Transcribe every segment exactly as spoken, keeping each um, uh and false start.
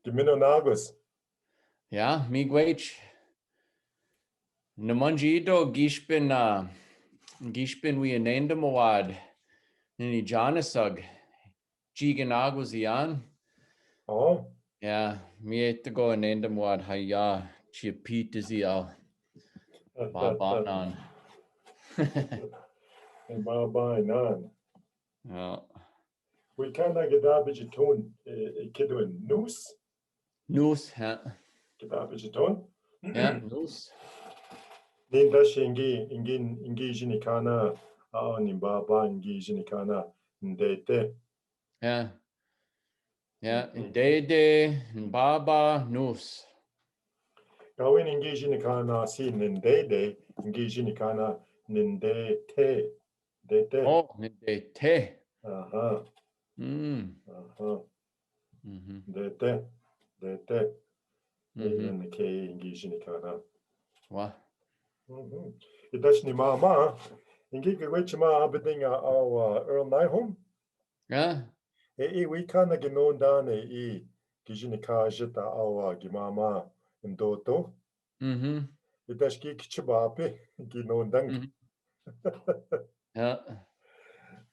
Gimino nagos. Ya, mi guwech. Namanji do gishpin, uh, gishpin wi inendem wad. Nini janasag. Jigen nagos iyan. Oh. Ya, mi etago inendem wad haya. Chipit izi al. Babanan. Babanan. Ya. Wi kana gidabiji ton, eh, eh, kidon nus. Nus, ha. Gidabiji ton. Ya, nus. Nindashi ingi, ingi, ingi jinikana, a, ni baba ingi jinikana, ndete. Ya. Ya, ndete, baba, nus. Gawin ingi jinikana si nindede, ingi jinikana nindete. Dete. Oh, nindete. Aha. Mm. Aha. Mhm. Dete. Dete. Mhm. Ene ke ingi jinikana. Wa. Mhm. Idash ni mama. Ingi ke gwe chima abidinga awa Earl Nighom. Ya. E i wi kana ginondan e i. Gijinika jita awa gimama. Ndoto. Mhm. Idash ki kichibape, ginondan. Mhm. Ya.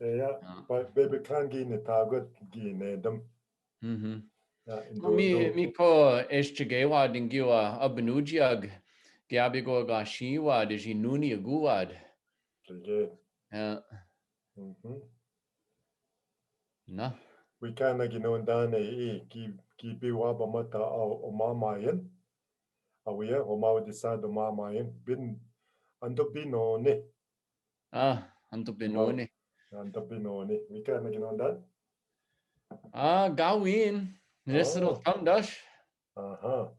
Ya, ya. Ya. Ba, bebe kan gine tagot gine dam. Mhm. Ya, mi, mi ko eshchige wad ingiwa abinuji ag, gi abigo gashi wad, iji nuni agu wad. Sige. Ya. Mhm. Na. Wi kana ginondan e i, gi, gi biwa bamata o, o mamayan. Awiya, o mawadisa do mamayan. Bin, ando binone. Ah, ando binone. Ando binone. Wi kana ginondan? Ah, gawin. Nesero tamdash. Aha.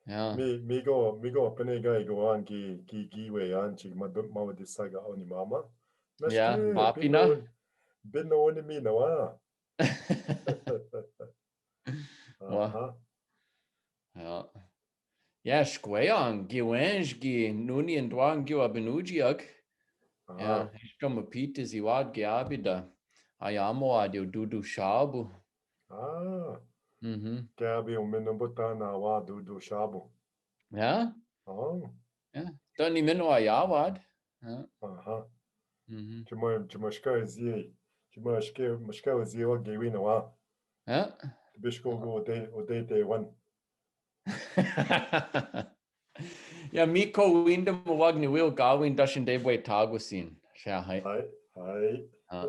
Ya. Mi, migo, migo pene ga igo an gi, gi, gi we an chi ma, mawadisa ga oni mama. Ya, bapi na. Binone mi na wa. Wa. Aha. Ya. Ya, shkwe an, gi wenj, gi nuni ndwa, gi wa binuji ak. Ya, aha. Eshko mapiti ziwad gi abida. Ayamo adi dudu shabu. Ah. Mhm. Gabi o meno botana wa dudu shabu. Ya? Oh. Ya. Tani meno ayawad. Ya. Aha. Mhm. Chima, chima shka zie. Chima shka, shka zie wa gewina wa. Ya. Bishko go de, o de de wan. Ya, mi ko windem wag ni wil gawin dashin debwe tagusin. Shahai. Hai, hai. Ah.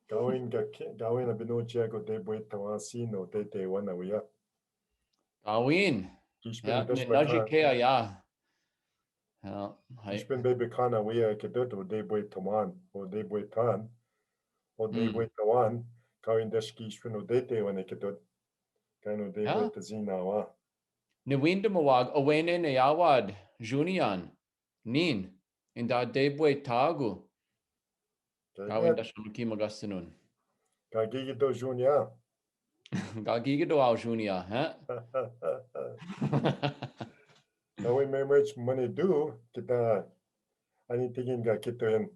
Gawin ga ke, gawin abino chia go debwe tawasin o de de wan awia. Gawin. Ya, ni naji ke ya. Ya, hai. Gishpin bebe kana wia ke dot o debwe taman, o debwe tan, o debwe tawan, gawin dash gishpin o de de wan ke dot. Kain o debwe tazina wa. Ni windem wag, awene ne awad, Junian, nin, inda debwe tagu. Gawin dash anuki magasinun. Gagigi do Junia. Gagigi do au Junia, ha? Gawin memrich mani du, kita, ani tigin ga kito yan.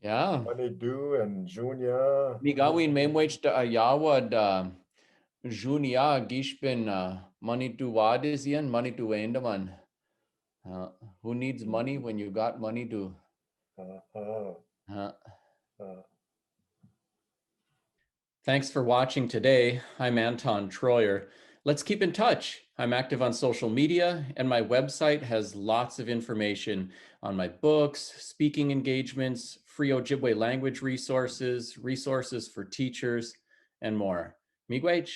Ya. Mani du and Junia. Mi gawin memwech da ayawa da Junia gishpin, uh, mani du wadizian, mani du endaman. Uh, who needs money when you got money do? Uh, uh. Uh. Uh. Thanks for watching today. I'm Anton Troyer. Let's keep in touch. I'm active on social media, and my website has lots of information on my books, speaking engagements, free Ojibwe language resources, resources for teachers, and more. Miigwech!